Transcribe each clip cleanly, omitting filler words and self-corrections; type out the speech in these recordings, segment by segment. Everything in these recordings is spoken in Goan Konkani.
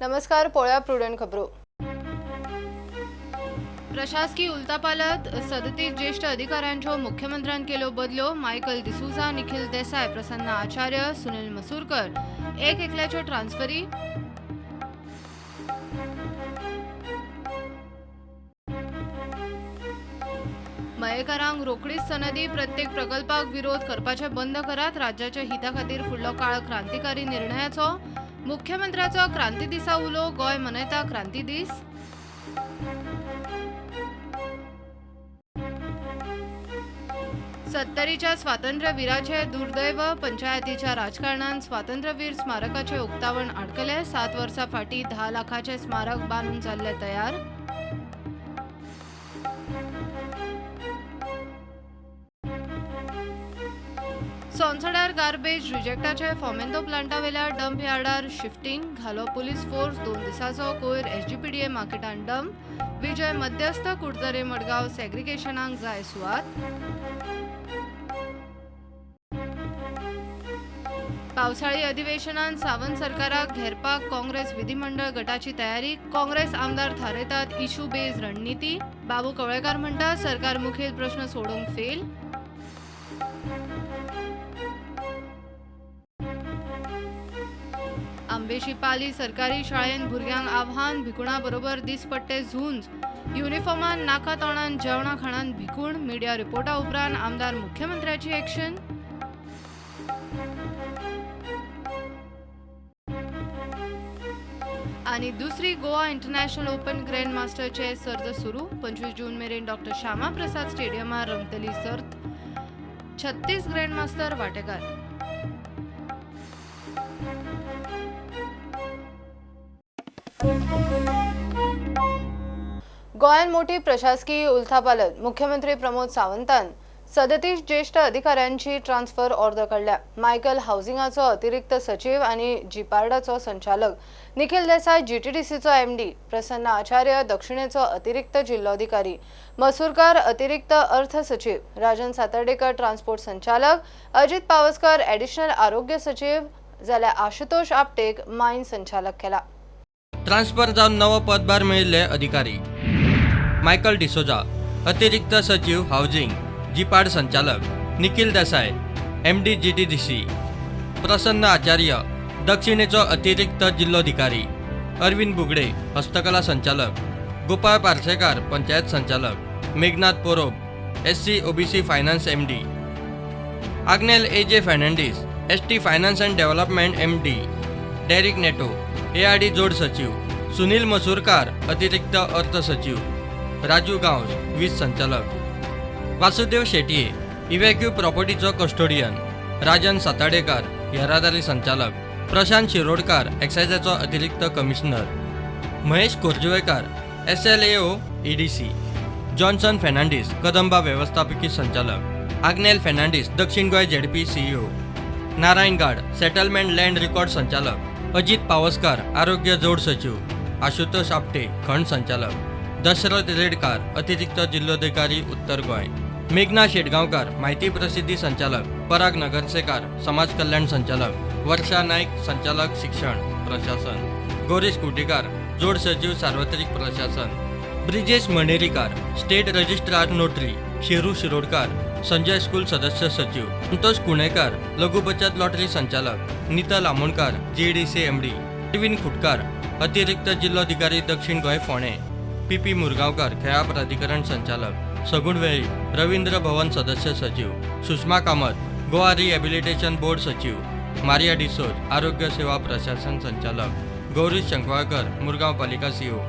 नमस्कार, पळोवया प्रुडंट खबरो. प्रशासकीय उलथापालथ 37 ज्येष्ठ अधिकाऱ्यांच्यो मुख्यमंत्र्यान केल्यो बदल्यो. मायकल डिसोझा, निखिल देसाय, प्रसन्न आचार्य, सुनील मसूरकर एक एकल्याच्यो ट्रान्सफरी. मयेकारांक रोखडीच सनदी, प्रत्येक प्रकल्पाक विरोध करपाचे बंद करात. राज्याच्या हिता खातीर फुडलो काळ क्रांतिकारी निर्णयाचो. मुख्यमंत्र्याचो क्रांती दिसा उलो. गोंय मनयता क्रांती दीस. सत्तरीच्या स्वातंत्र्यवीराचे दुर्दैव. पंचायतीच्या राजकारणान स्वातंत्र्यवीर स्मारकाचे उक्तावण आडकले. 7 वर्सां फाटीं 10 लाखाचे स्मारक बांदून जाल्ले तयार. सोनसडार गार्बेज रिजेक्टाचे फोमेंतो प्लांटावेल्या डंप यार्डार शिफ्टिंग. घालो पुलीस फोर्स. 2 दिसांचो कोयर एसजीपीडीए मार्केटान डंप. विजय मध्यस्थ कुडतरे मडगांव सेग्रिगेशनाक जाय सुवात. पावसाळी अधिवेशनान सावंत सरकाराक घेरपाक काँग्रेस विधिमंडळ गटाची तयारी. काँग्रेस आमदार थारयतात इशू बेज रणनिती. बाबू कवळेकार म्हणटा सरकार मुखेल प्रश्न सोडोवंक फेल. आंबेशी पाली सरकारी शाळेन भुरग्यांक आव्हान. भिकुणा बरोबर दिसपट्टे झुंज. युनिफॉर्मान नाका तोंडान जेवणा खाणान भिकूण. मिडिया रिपोर्टा उपरांत आमदार मुख्यमंत्र्याची एक्शन. आणि दुसरी Goa international open grand master chess सर्त सुरू. 25 जून मेरेन डॉक्टर श्यामा प्रसाद स्टेडियमार रंगतली सर्त. 36 ग्रँड मास्टर वांटेकार. गोंयांत मोठी प्रशासकीय उलथापालथ. मुख्यमंत्री प्रमोद सावंतान 37 ज्येष्ठ अधिकाऱ्यांची ट्रान्सफर ऑर्डर काडल्या. मायकल हाऊसिंगाचो अतिरिक्त सचिव आणि जिपार्डाचो संचालक, निखिल देसाय जीटीडीसीचो एमडी, प्रसन्न आचार्य दक्षिणेचो अतिरिक्त जिल्लोधिकारी, मसूरकर अतिरिक्त अर्थ सचिव, राजन सातर्डेकर ट्रान्सपोर्ट संचालक, अजित पावसकर ॲडिशनल आरोग्य सचिव जाल्यार आशुतोष आपटेक मायन संचालक केला. ट्रान्सफर जावन नवो पदभार मेळिल्ले अधिकारी: मायकल डिसोजा, अतिरिक्त सचिव हाऊसिंग, जिपाड संचालक; निखिल देसाय, MD GTDC; प्रसन्न आचार्य, दक्षिणेचो अतिरिक्त जिल्लोधिकारी; अरविंद बुगडे, हस्तकला संचालक; गोपाळ पार्सेकार, पंचायत संचालक; Meghnath पोरोब, SC OBC finance MD; Agnel A J Fernandes, ST finance and development MD; Derek Neto, ARD जोड सचिव; सुनील मसूरकार, अतिरिक्त अर्थ सचिव; राजू गांवस, वीज संचालक; वासुदेव शेटये, इव्हॅक्यू प्रॉपर्टीचो कस्टोडियन; राजन साताडेकार, येरादारी संचालक; प्रशांत शिरोडकार, एक्सायजाचो अतिरिक्त commissioner; Mahesh Korjuvekar, SLAO EDC; Johnson Fernandes, Kadamba व्यवस्थापकी संचालक; आग्नेल फर्नांडीस, दक्षिण Goa ZP CEO; Narayan Gad, settlement land record संचालक; अजित पावसकार, आरोग्य जोड सचिव; आशुतोष आपटे, खण संचालक; दशरथ रेडकार, अतिरिक्त जिल्लोधिकारी उत्तर गोंय; मेघना शेटगांवकार, माहिती प्रसिद्धी संचालक; पराग नगरसेकार, समाज कल्याण संचालक; वर्षा नाईक, संचालक शिक्षण प्रशासन; गौरीश कुटीकार, जोड सचिव सार्वत्रिक प्रशासन; Brijesh Manerikar, state registrar notary; Sheru Shirodkar, Sanjay school सदस्य सचिव; संतोष कुणेकर, लघु बचत लॉटरी संचालक; नीतल आमोणकर, जीडीसी एमडी; अरविंद खुटकार, अतिरिक्त जिल्लोधिकारी दक्षिण गोंय फोंडें; पी पी मुरगांवकर, खेळां प्राधिकरण संचालक; सगुण वेळीप, रवींद्र भवन सदस्य सचिव; सुषमा कामत, गोवा रिहॅबिलिटेशन बोर्ड सचिव; मारिया डिसोज, आरोग्य सेवा प्रशासन संचालक; गौरीश शंखवाळकर, मुरगांव पालिका सीओ;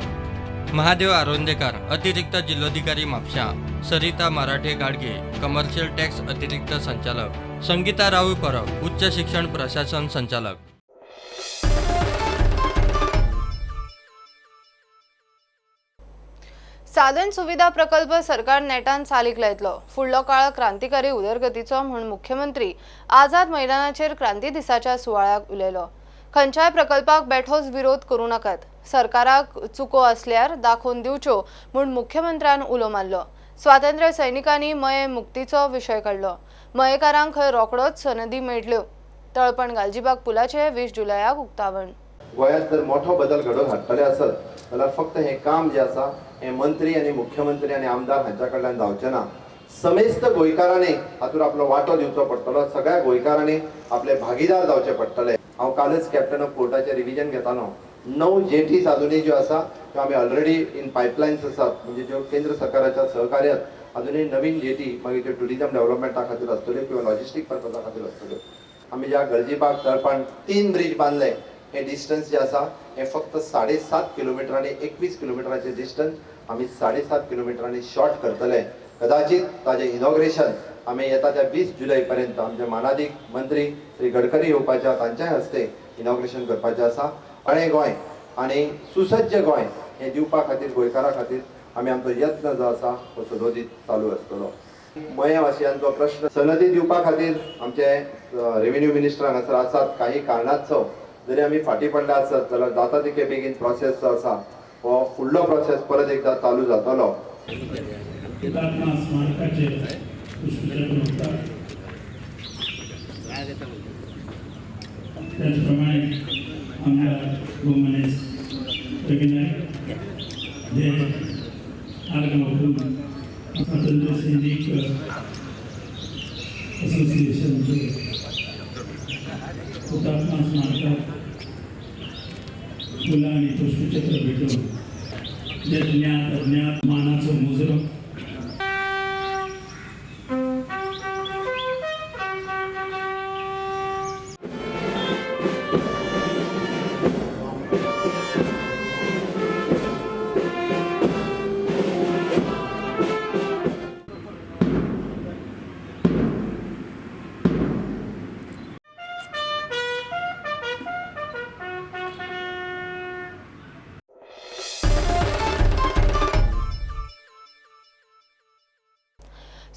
महादेव आरोंदेकर, अतिरिक्त जिल्होधिकारी म्हापशा; सरिता मराठे गाडगे, कमर्शियल टॅक्स अतिरिक्त संचालक; संगीता राऊळ परब, उच्च शिक्षण प्रशासन संचालक. साधन सुविधा प्रकल्प सरकार नेटान चालीक लायतलो. फुडलो काळ क्रांतिकारी उदरगतीचो म्हूण मुख्यमंत्री आझाद मैदानाचेर क्रांती दिसाच्या सुवाळ्याक उलयलो. खंयच्याय प्रकल्पाक बेठोच विरोध करूं नाकात, सरकाराक चुको आसल्यार दाखोवन दिवच्यो म्हूण मुख्यमंत्र्यान उलो मारलो. स्वातंत्र्य सैनिकांनी मये मुक्तीचो विशय काडलो. मयेकारांक खंय रोखडोच सनदी मेळटल्यो. तळपण गालजीबाग पुलाचे 20 जुलयाक उक्तावण. गोंयांत जर मोठो बदल घडोवन हाडटले आसत जाल्यार फक्त हें काम जें आसा हें मंत्री आनी मुख्यमंत्री आनी आमदार हांच्या कडल्यान जावचें ना. समेस्त गोंयकारांनी हातूंत आपलो वांटो दिवचो पडटलो, सगळ्या गोंयकारांनी आपले भागीदार जावचे पडटले. हांव कालच कॅप्टन ऑफ पोर्टाचें रिविजन घेतालो. 9 जेटीज अजुनूय ज्यो आसा त्यो आमी ऑलरेडी इन पायपलायन्स आसात, म्हणजे ज्यो केंद्र सरकाराच्या सहकार्यात अजुनूय नवीन जेटी मागीर त्यो ट्युरिजम डेव्हलपमेंटा खातीर आसतल्यो किंवा लॉजिस्टीक पर्पजा खातीर आसतल्यो. आमी ज्या गलजीबाग तळपान 3 ब्रीज बांदले, हे डिस्टन्स जे आसा हे फक्त 7.5 किलोमिटरांनी 21 किलोमिटराचे डिस्टन्स आमी 7.5 किलोमिटरांनी शॉर्ट करतले. कदाचित ताजें इनॉग्रेशन आमी येता त्या 20 जुलय पर्यंत आमचे मानादीक मंत्री श्री गडकरी येवपाच्या तांच्या हस्ते इनॉग्रेशन करपाचें आसा. अळें गोंय आनी सुसज्ज गोंय हें दिवपा खातीर गोंयकारां खातीर आमी आमचो यत्न जो आसा तो सदोदीत चालू आसतलो. मयेवासियांचो प्रश्न सनदी दिवपा खातीर आमचे रेव्हेन्यू मिनिस्टर हांगासर आसात. काही कारणास्तव जरी आमी फाटीं पडले आसत जाल्यार जाता तितके बेगीन प्रोसेस जो आसा हो फुडलो प्रोसेस परत एकदां चालू जातलो. हुतात्मा स्मारकाचेर पुष्पचक्र होतात. त्याचप्रमाणे आमदार गोमनेस रवी नायक जे आरगांवरून स्वातंत्र्य सैनिक असोसिएशनचे हुतात्मा स्मारकात फुलां आनी पुष्पचक्र भेटोवन जे ज्ञात अज्ञात मानाचो मुजरो.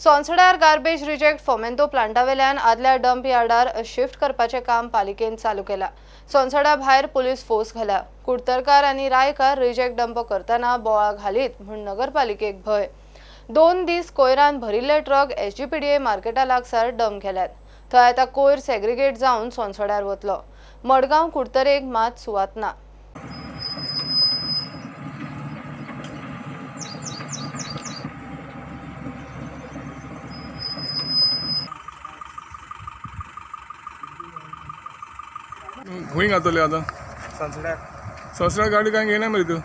सोनसड्यार गार्बेज रिजेक्ट फोमेंतो प्लांटावेल्यान आदल्या डंप यार्डार शिफ्ट करपाचें काम पालिकेन चालू केलां. सोनसड्या भायर पुलीस फोर्स घाला. कुडतरकार आनी रायकार रिजेक्ट डंप करतना बोवाळ घालीत म्हूण नगरपालिकेक भंय. 2 दीस कोयरान भरिल्ले ट्रक एसजीपीडीए मार्केटा लागसार डंप केल्यात. थंय आतां कोयर सेग्रिगेट जावन सोनसड्यार वतलो. मडगांव कुडतरेक मात सुवात ना. खंय घातले आतां? संसड्याक. संसड्याक गाडी कांय घेयना मरे तूं?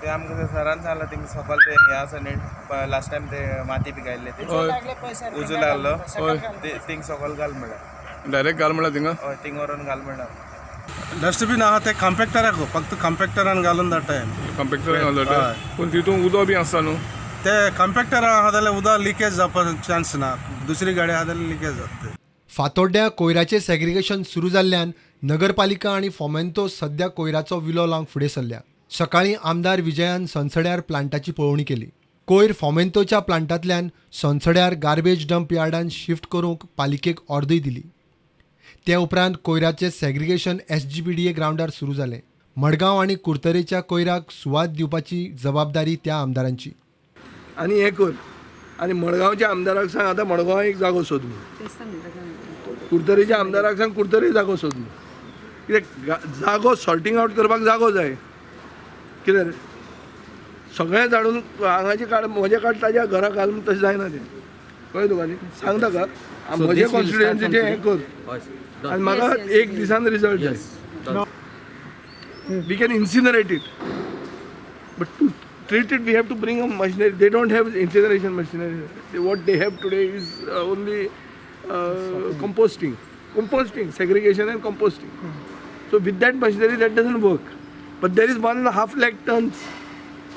ते आमकां सरान सांगलां तेंगे सकयल ते हें आसा न्ही, लास्ट टायम ते माती बी घायल्ले ते उजो लागलो ते थिंग सकयल घाल म्हळ्यार. डायरेक्ट घाल म्हळ्यार थिंगा? हय, थिंग व्हरोन घाल म्हळ्यार. डस्टबीन आहा ते कॉम्पॅक्टराक, फक्त कॉम्पॅक्टरान घालून धाडटाय. कॉम्पॅक्टरान घालून धाडटा, पूण तितून उदक बी आसता न्हू? ते कॉम्पॅक्टर आहा जाल्यार उदक लिकेज जावपाक चान्स ना, दुसरी गाडी आहा जाल्यार लिकेज जाता. फातोड्ड्यां कोयराचें सेग्रिगेशन सुरू जाल्ल्यान नगरपालिका आनी फोमेंतो सध्या कोयराचो विलो लावंक फुडें सरल्या. सकाळीं आमदार विजयान सनसड्यार प्लांटाची पळोवणी केली. कोयर फोमेंतोच्या प्लांटांतल्यान सनसड्यार गार्बेज डंप यार्डान शिफ्ट करूंक पालिकेक ऑर्दूय दिली. ते उपरांत कोयराचें सेग्रिगेशन एसजीपीडीए ग्रावंडार सुरू जालें. मडगांव आनी कुडतरेच्या कोयराक सुवात दिवपाची जबाबदारी त्या आमदारांची. आनी हें कर आनी मडगांवच्या आमदाराक सांग आतां मडगांव एक जागो सोद म्हूण, कुडतरेच्या आमदाराक सांग कुडतरे जागो सोद म्हूण. कित्याक जागो सॉर्टिंग आवट करपाक जागो जाय. कितें रे सगळें जाडून हांगाचें काड म्हजें काड ताज्या घरा घाल म्हूण तशें जायना तें, कळ्ळें तुका न्ही? सांग ताका म्हजें कॉन्स्टिट्युएन्सीचें हें कर आनी म्हाका एक दिसान रिजल्ट जाय. We can incinerate it, but to treat it we have to bring a machinery. They don't have incineration machinery. What they have today is only composting, segregation and composting. So with that machinery that doesn't work. But there is 1.5 lakh tons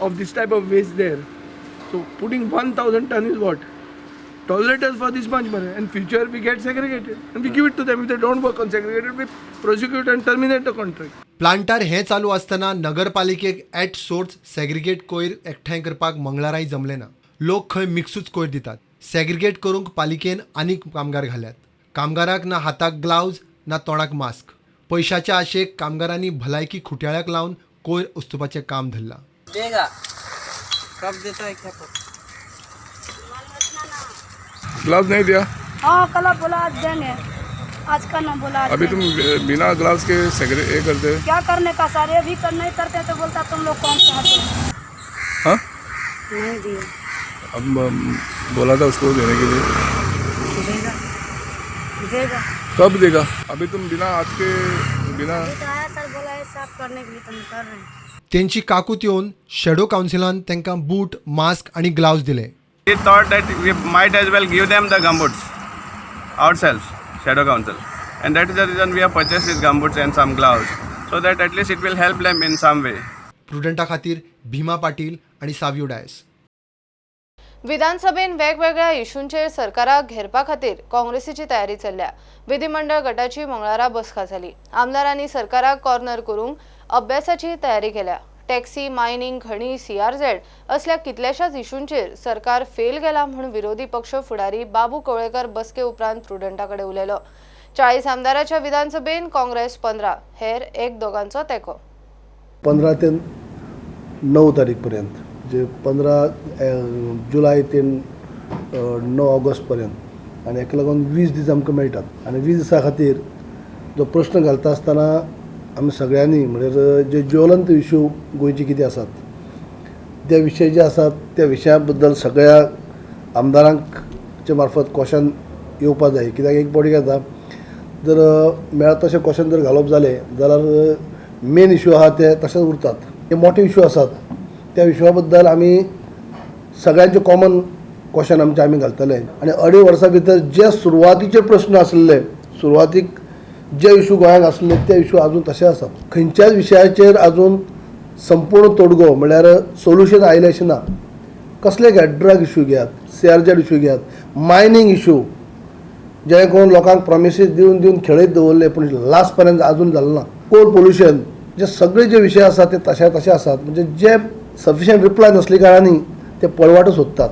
of this type of waste there. So putting 1,000 ton is what? Tolerate us for this much money, and future we get segregated and we give it to them. If they don't work on segregated, we prosecute and terminate the contract. प्लांटार हें चालू आसतना नगरपालिकेक एट सोर्स सेग्रिगेट कोयर एकठांय करपाक मंगळाराय जमलें ना. लोक खंय मिक्सूच कोयर दितात. सेग्रिगेट करूंक पालिकेन आनीक कामगार घाल्यात. कामगाराक ना हाताक ग्लावज ना तोंडाक मास्क. पयशाच्या आशेक कामगारांनी भलायकी खुट्याळ्याक लावन कोयर उस्तुपाचें काम धरलां. ग्लाव्स नहीं दिया? हाँ, कल बोला आज देंगे। आज का ना बोला। आज अभी तुम बिना ग्लव्स के सेक्रे ये करते हैं? क्या करने का सर, ये भी कर नहीं करते तो बोलता तुम लोग कौन चाहते हो। हाँ नहीं दिए। अब बोला था उसको देने के लिए। देगा देगा। कब देगा? अभी तुम बिना हाथ के बिना। अभी तो आया सर, बोला है साफ करने के लिए, तुम कर रहे हैं। तेंची काकूत येवन शेडो कावन्सिलान तांकां बूट, मास्क आनी ग्लावज दिले। We thought that we might as well give them the gumboots ourselves, Shadow Council, and that is the reason we have purchased these gumboots and some gloves, so that at least it will help them in some way. प्रुडंटा खातीर भीमा पाटील आनी सावियो डायस। विधानसभेन वेगवेगळ्या इशूंचेर सरकाराक घेरपा खातीर काँग्रेसीची तयारी चल्ल्या। विधिमंडळ गटाची मंगळारा बसका जाली। आमदारांनी सरकाराक कॉर्नर करूंक अभ्यासाची तयारी केल्या। टॅक्सी, मायनिंग, खणी, सीआरझेड असल्या कितल्याशाच इशूंचेर सरकार फेल गेला म्हूण विरोधी पक्ष फुडारी बाबू कवळेकर बसके उपरांत प्रुडंटा कडेन उलयलो। 40 आमदाराच्या विधानसभेन काँग्रेस 15, हेर एक दोगांचो तेंको। 15 ते 9 तारीख पर्यंत, जे 15 जुलय ते 9 ऑगस्ट पर्यंत, आनी हेका लागून 20 दीस आमकां मेळटात। आनी 20 दिसां खातीर जो प्रश्न घालता आसतना आमी सगळ्यांनी म्हणल्यार जे ज्वलंत इशू गोंयचे कितें आसात त्या विशय जे आसात त्या विशया बद्दल सगळ्या आमदारांचे मार्फत क्वेश्चन येवपा जाय। कित्याक एक बॉडी येता जर मेळत तशें क्वेश्चन जर घालप जालें जाल्यार मेन इशू आहा ते तशेंच उरतात। ते मोठे इशू आसात त्या विशया बद्दल आमी सगळ्यांचे कॉमन क्वेश्चन आमचे आमी घालतले। आनी 2.5 वर्सां भितर जे सुरवातीचे प्रश्न आसले, सुरवातीक जे इशू गोंयांत आसले ते इशू अजून तशे आसात। खंयच्याच विशयाचेर अजून संपूर्ण तोडगो म्हणल्यार सोल्युशन आयलें अशें ना। कसले घेयात, ड्रग इशू घेयात, सीआरझेड इशू घेयात, मायनींग इशू जे करून लोकांक प्रॉमिसीस दिवन दिवन खेळयत दवरले पूण लास्ट पर्यंत अजून जालें ना। कोल पोल्युशन जे सगळे जे विशय आसात ते तशे तशे आसात, म्हणजे जे सफिशियंट रिप्लाय नासले कारणांनी ते पळवाटो सोदतात।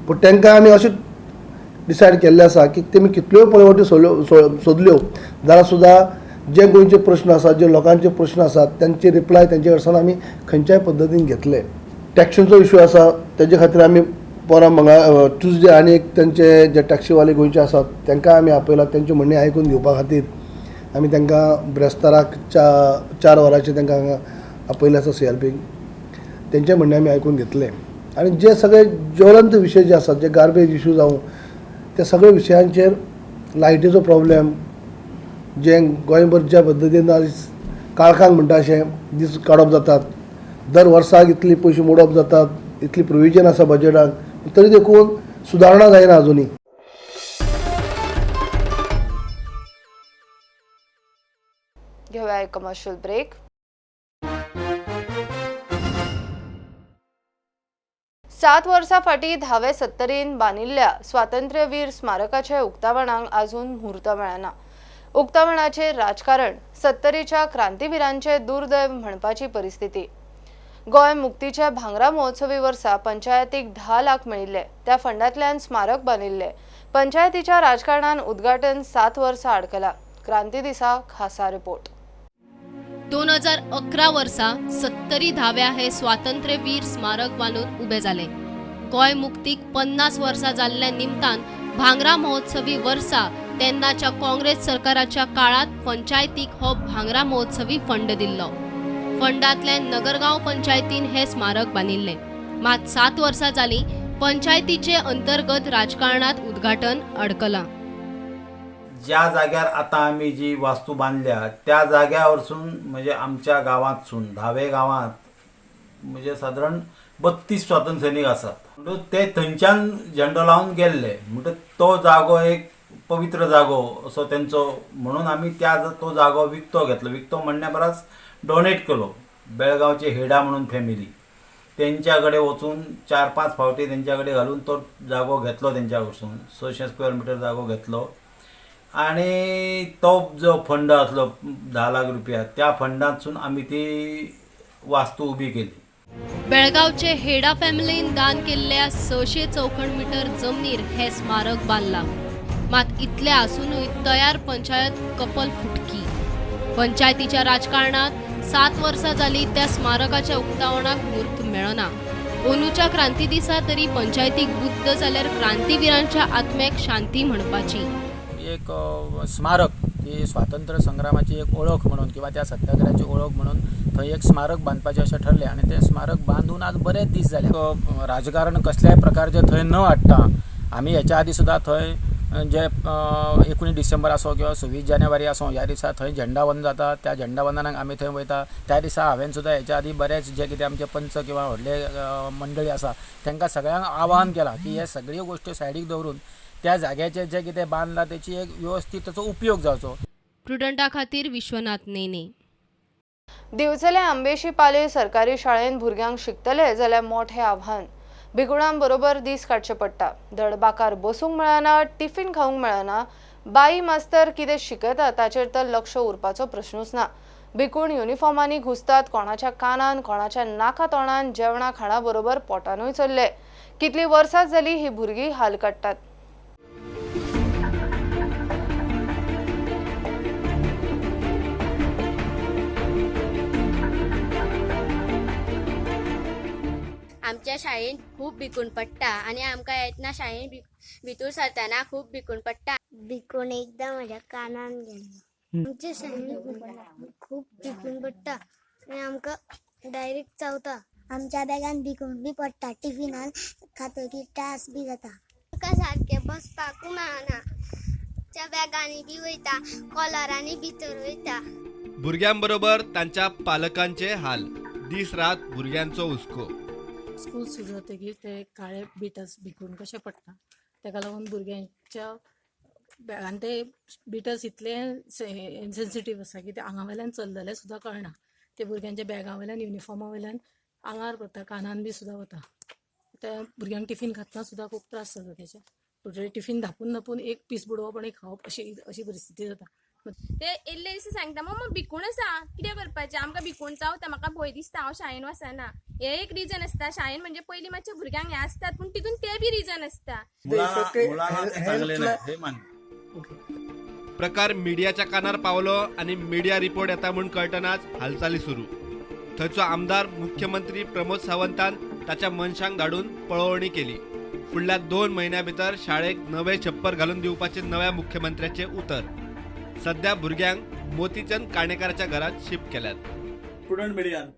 पूण तांकां आमी अशें डिसायड केल्लें आसा की तेमी कितल्योय पळवाटी सोदल्यो जाल्यार सुद्दां जे गोंयचे प्रश्न आसात, जे लोकांचे प्रश्न आसात तांचे रिप्लाय तांचे कडल्यान आमी खंयच्याय पद्दतीन घेतले। टॅक्सींचो इशू आसा तेजे खातीर आमी परां मंगळार ट्युजडे आनी एक तांचे जे टॅक्सीवाले गोंयचे आसात तांकां आमी आपयला। तांचें म्हणणें आयकून घेवपा खातीर आमी तांकां ब्रेस्ताराक 4 वरांचेर तांकां हांगा आपयलें आसा सीआरपीक। तांचें म्हणणें आमी आयकून घेतलें आनी जे सगळे ज्वलंत विशय जे आसात, जे गार्बेज इशू जावं, त्या सगळे विशयांचेर लायटीचो प्रॉब्लेम जे गोंयभर ज्या पद्दतीन आज काळखांक म्हणटा अशें दीस काडप जातात, दर वर्साक इतली पयशे मोडप जातात, इतली प्रोविजन आसा बजेटाक, तरी देखून सुदारणा जायना अजुनूय। घेऊया एक कमर्शियल ब्रेक। 7 वर्सां फाटीं धावे सत्तरीन बांदिल्ल्या स्वातंत्र्यवीर स्मारकाच्या उक्तावणाक अजून म्हूर्त मेळना। उक्तावणाचेर राजकारण, सत्तरीच्या क्रांतीवीरांचे दुर्दैव म्हणपाची परिस्थिती। गोंय मुक्तीच्या भांगरा महोत्सवी वर्सा पंचायतीक 10 लाख मेळिल्ले, त्या फंडांतल्यान स्मारक बांदिल्ले। पंचायतीच्या राजकारणान उद्घाटन 7 वर्सां आडकला। क्रांती दिसा खासा रिपोर्ट। 2011 वर्सा सत्तरी धाव्या हे स्वातंत्र्यवीर स्मारक बांदून उबे जाले। गोंय मुक्तीक 50 वर्सां जाल्ल्या निमतान भांगरा महोत्सवी वर्सा तेन्नाच्या काँग्रेस सरकाराच्या काळात पंचायतीक हो भांगरा महोत्सवी फंड दिल्लो। फंडांतल्यान नगरगांव पंचायतीन हे स्मारक बांदिल्ले। मात 7 वर्सां जाली पंचायतीचे अंतर्गत राजकारणात उद्घाटन अडकलां। ज्या जाग्यार आतां आमी जी वास्तू बांदल्या त्या जाग्यावरसून म्हणजे आमच्या गांवांतसून धावे गांवांत म्हणजे सादारण 32 स्वातंत्र्य सैनीक आसात। म्हणटकच ते थंयच्यान झेंडो लावन गेल्ले, म्हणटकच तो जागो एक पवित्र जागो असो तेंचो, म्हणून आमी त्या तो जागो विकतो घेतलो। विकतो म्हणण्या परस डोनेट केलो। बेळगांवचे हेडा म्हणून फॅमिली तेंच्या कडेन वचून 4-5 फावटी तेंच्या कडेन घालून तो जागो घेतलो। तेंच्या कडसून 600 स्क्वेअर मिटर जागो घेतलो आणि तो जो फंड आसलो 10 लाख रुपया, त्या फंडांतसून आमी ती वास्तू उबी केली। बेळगांवचे हेडा फॅमिलीन दान केल्ल्या 600 चौखण मीटर जमनीर हे स्मारक बांदला। मात इतले आसूनूय तयार पंचायत कपल फुटकी। पंचायतीच्या राजकारणात 7 वर्सां जाली त्या स्मारकाच्या उक्तावणाक म्हूर्त मेळना। अंदूच्या क्रांती दिसा तरी पंचायतीक बुद्द जाल्यार क्रांतीवीरांच्या आत्म्याक शांती म्हणपाची। एक स्मारक की स्वातंत्र्य संग्रामाची एक ओळख म्हणून किंवा त्या सत्याग्रहाची ओळख म्हणून थंय एक स्मारक बांदपाचें अशें ठरलें आनी तें स्मारक बांदून आज बरेच दीस जाले. राजकारण कसल्याय प्रकारचें थंय न हाडटा आमी हेच्या आदी सुद्दां थंय जे 19 डिसेंबर आसो किंवा 26 जानेवारी आसो ह्या दिसा थंय झेंडावंदन जाता, त्या झेंडावंदनाक आमी थंय वयता. त्या दिसा हांवें सुद्दां हेच्या आदी बरेच जे कितें आमचे पंच किंवा व्हडले मंडळी आसा तांकां सगळ्यांक आवाहन केलां की हे सगळ्यो गोश्टी सायडीक दवरून त्या जाग्याचेर जें कितें बांदलां तेची एक व्यवस्थीत ताचो उपयोग जावचो. प्रुडंटा खातीर विश्वनाथ नेने. दिवचले आंबेशी पाले सरकारी शाळेंत भुरग्यांक शिकतले जाल्यार मोठें आव्हान. भिकुणां बरोबर दीस काडचे पडटा. धडबाकार बसूंक मेळना, टिफिन खावंक मेळना, बाई मास्तर कितें शिकयता ताचेर तर लक्ष उरपाचो प्रश्नूच ना. भिकूण युनिफॉर्मांनी घुसतात, कोणाच्या कानान कोणाच्या नाका तोंडान जेवणा खाणा बरोबर पोटानूय चल्ले. कितली वर्सां जाली ही भुरगीं हाल काडटात. आमच्या शाळेंत खूब भिकूण पडटा आनी आमकां येतना शाळेंत भितूर सरतना खूब भिकूण पडटा. भिकूण एकदां म्हज्या कानान गेलें. आमच्या शाळेंत खूब भिकूण पडटा आनी आमकां डायरेक्ट चावता. आमच्या बॅगान भिकूण बी पडटा, टिफिनान खातकीर त्रास बी जाता. आमकां सारकें बसपाकूय मेळना, आमच्या बॅगांनी बी वयता, कॉलरांनी भितर वयता. भुरग्यां बरोबर तांच्या पालकांचे हाल, दीस रात भुरग्यांचो हुस्को. स्कूल सुरू जातकीर ते काळे बिटस भिकूण कशे पडटा ताका लागून भुरग्यांच्या आनी ते बिटस इतले सेन्सिटीव आसा की ते आंगा वयल्यान चललेले सुद्दां कळना. ते भुरग्यांच्या बॅगा वयल्यान युनिफॉर्मा वयल्यान आंगार वता, कानान बी सुद्दां वता. त्या भुरग्यांक टिफीन खातना सुद्दां खूब त्रास जाता. तेचे भुरगे टिफीन धापून धापून एक पीस बुडोवप आनी खावप अशी अशी परिस्थिती जाता. ते येयल्ले दिसा सांगता मम्मा भिकूण आसा, कितें करपाचें, आमकां भिकूण चावता, म्हाका भंय दिसता, हांव शाळेन वचना. हें एक रिजन आसता. शाळेन म्हणजे पयलीं मातशे भुरग्यांक हें आसतात, पूण तितून ते बी रिजन आसता. प्रकार मिडियाच्या कानार पावलो आनी मिडिया रिपोर्ट येता म्हूण कळटनाच हालचाली सुरू. थंयचो आमदार मुख्यमंत्री प्रमोद सावंतान ताच्या मनशांक धाडून पळोवणी केली. फुडल्या 2 म्हयन्यां भितर शाळेक नवे छप्पर घालून दिवपाचें नव्या मुख्यमंत्र्याचें उतर. सध्या भुरग्यांक मोतीचंद काणेकाराच्या घरात शिफ्ट केल्यात. प्रुडंट मिडियान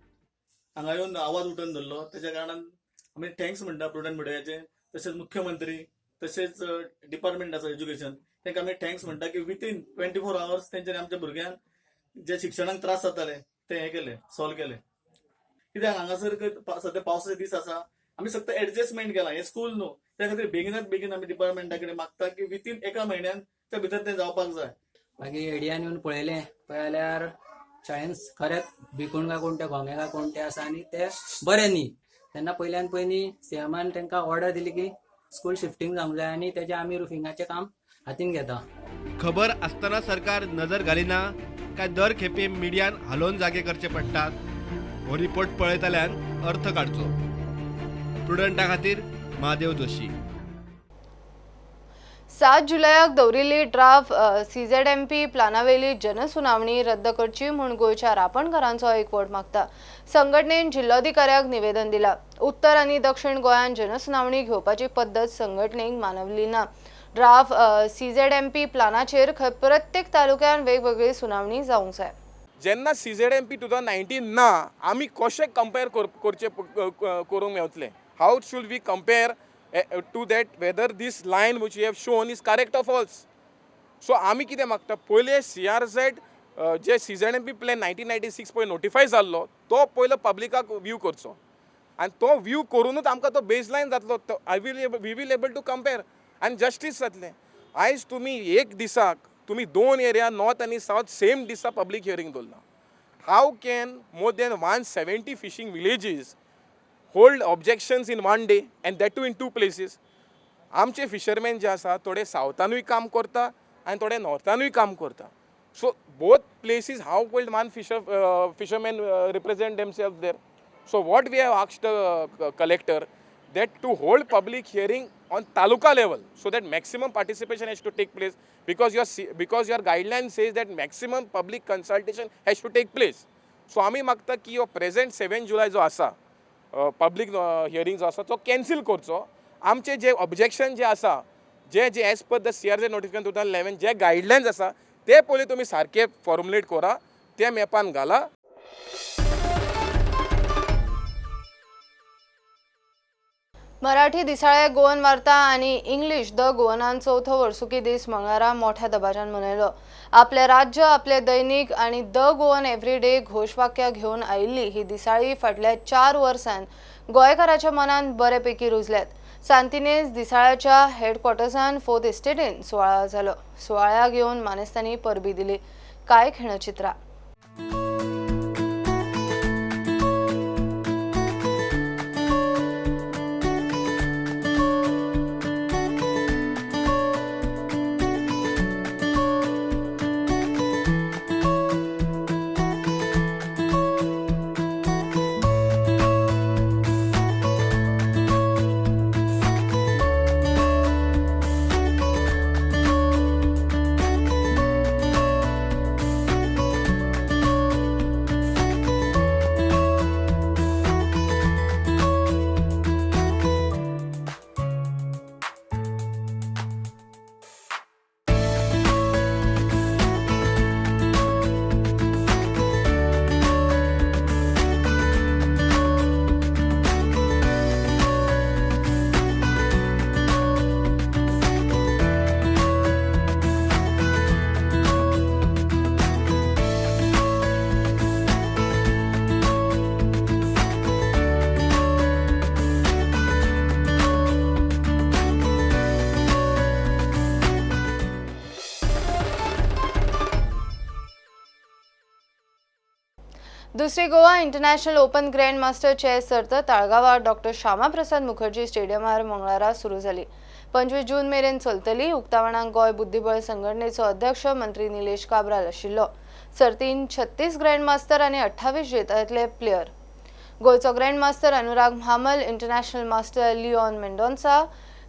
हांगा येवन आवाज उठोवन धरलो, तेच्या कारणान आमी thanks म्हणटा प्रुडंट मिडियाचे, तशेंच मुख्यमंत्री तशेंच डिपार्टमेंट आसा एज्युकेशन तांकां आमी thanks म्हणटा की विथीन 24 आवर्स तेंच्यांनी आमच्या भुरग्यांक जे शिक्षणाक त्रास जाताले ते हें केले, सॉल्व केले. कित्याक हांगासर सद्या पावसाचे दीस आसा, आमी फक्त एडजस्टमेंट केला, हें स्कूल न्हू, त्या खातीर बेगिनात बेगीन आमी डिपार्टमेंटा कडेन मागता की विथीन 1 म्हयन्यान त्या भितर तें जावपाक जाय. मागीर एडियान येवन पळयलें, पळयल्यार शाळेन खरेंच भिकूण काय कोण ते घोंगे काय कोण ते आसा आनी ते बरें न्ही. तेन्ना पयल्यान पयलीं सीएमान तांकां ऑर्डर दिली की स्कूल शिफ्टींग जावंक जाय आनी तेजें आमी रुफिंगाचें काम हातीन घेता. खबर आसतना सरकार नजर घालिना काय दर खेपे मिडियान हालोवन जागे करचे पडटात? हो रिपोर्ट पळयतल्यान अर्थ काडचो. प्रुडंटा खातीर महादेव जोशी. 7 जुलयाक दवरिल्ली ड्राफ्ट CZMP प्लानावेली जनसुनावणी रद्द करची म्हूण गोंयच्या रापणकारांचो एकवट मागता. संघटनेन जिल्लोधिकाऱ्याक निवेदन दिला. उत्तर आनी दक्षिण गोंयांत जनसुनावणी घेवपाची पद्दत संघटनेक मानवली ना. ड्राफ्ट CZMP प्लानाचेर प्रत्येक तालुक्यान वेगवेगळी सुनावणी जावंक जाय. जेन्ना CZMP 2019 ना, आमी कशें कंपेर करचें करूंक मेवतलें? How should we compare to that whether this line which you have shown is correct or false? So आमी कितें मागता, पयले CRZ जे CZMP plan 1996 पळय नोटिफाय जाल्लो तो पयलो पब्लिकाक व्यू करचो आनी तो व्यू करुनूच आमकां तो बेज लायन जातलो, I will we will able to compare आनी जस्टीस जातलें. आयज तुमी एक दिसाक तुमी 2 एरिया नॉर्थ आनी सावथ सेम दिसा पब्लीक हियरींग दवरलां. How can more than 170 fishing villages hold objections in one day and that too in 2 places? आमचे फिशरमॅन जे आसा थोडे सावथानूय काम करता आनी थोडे नॉर्थानूय काम करता. So both places how will one fisherman represent themselves there? So what we have asked the collector that to hold public hearing on taluka level so that maximum participation has to take place, because your guideline says that maximum public consultation has to take place. So आमी मागता की हो प्रेझेंट 7 जुलय जो आसा पब्लीक हियरींग जो आसा तो कॅन्सील करचो. आमचे जे ऑब्जेक्शन जे आसा जे जे as per the CRZ notification 2011 J guidelines आसा ते पयलीं तुमी सारकें फॉर्मुलेट करा, ते मॅपान घाला. मराठी दिसाळे गोवन वार्ता आनी इंग्लीश the गोवनान चवथो वर्सुकी दीस मंगळारा मोठ्या दबाज्यान मनयलो. आपले राज्य आपले दैनिक आनी the Goan everyday घोशवाक्य घेवन आयिल्ली ही दिसाळी फाटल्या 4 वर्सां गोंयकाराच्या मनान बरेपैकी रुजल्यात. सांतिनेज दिसाळ्याच्या हेडक्वॉर्टर्सान फोर्थ इस्टेटीन सुवाळो जालो. सुवाळ्याक येवन मानेस्तांनी परबी दिली. कांय खिणचित्रां. दुसरी Goa international open grand master chess सर्त ताळगांवां डॉक्टर श्यामाप्रसाद मुखर्जी स्टेडियमार मंगळारा सुरू जाली. 25 जून मेरेन चलतली. उक्तावणाक गोंय बुद्धिबळ संघटनेचो अध्यक्ष मंत्री निलेश काब्राल आशिल्लो. सर्तीन 36 ग्रँड मास्टर आनी 28 जेतांतले प्लेयर. गोंयचो grand master Anurag Mhamal, international master Leon Mendonca,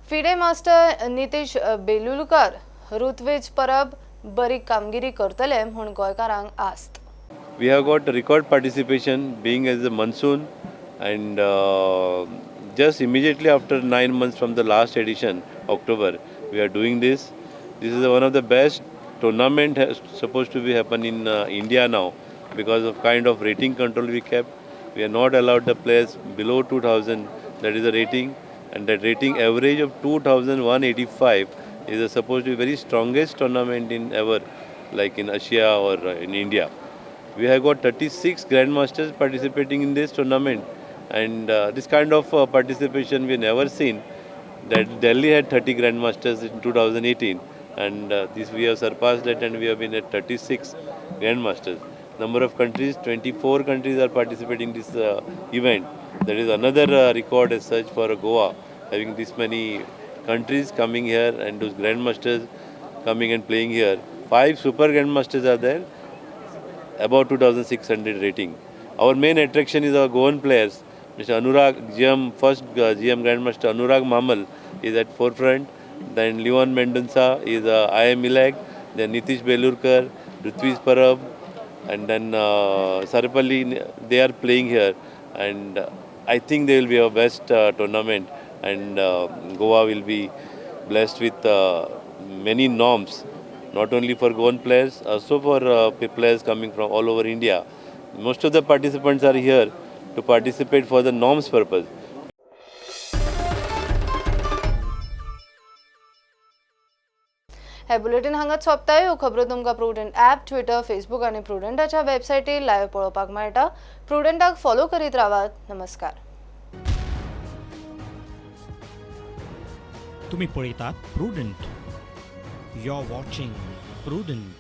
FIDE master Nitish Belulkar, Rutvij Parab बरी कामगिरी करतले म्हूण गोंयकारांक आस्त. We have got record participation being as the monsoon and just immediately after 9 months from the last edition, October, we are doing this. This is one of the best tournament has supposed to be happen in India now because of kind of rating control we kept. We are not allowed the players below 2000, that is the rating, and that rating average of 2185 is supposed to be very strongest tournament in ever, like in Asia or in India. We have got 36 grandmasters participating in this tournament, and this kind of participation we never seen. That Delhi had 30 grandmasters in 2018, and this we have surpassed that, and we have been at 36 grandmasters. Number of countries, 24 countries are participating in this event. That is another record as such for Goa, having this many countries coming here and those grandmasters coming and playing here. 5 super grandmasters are there, about 2600 rating. Our main attraction is our Goan players. Mr. Anurag, GM, first GM Grandmaster Anurag Mhamal is at forefront. Then Leon Mendonca is I.M. Ilak, then Nitish Belurkar, Rutvij Parab, and then Saripalli, they are playing here. And I think they will be our best tournament, and Goa will be blessed with many norms, not only for Goan players, also for players coming from all over India. Most of the participants are here to participate for the norms purpose. हे बुलेटिन हांगाच सोंपता. ह्यो खबरो तुमकां प्रुडंट ॲप, ट्विटर, फेसबूक आनी प्रुडंटाच्या वेबसायटीर लायव्ह पळोवपाक मेळटा. प्रुडंटाक फॉलो करीत रावात. नमस्कार. तुमी पळयतात Prudent. You're watching Prudent.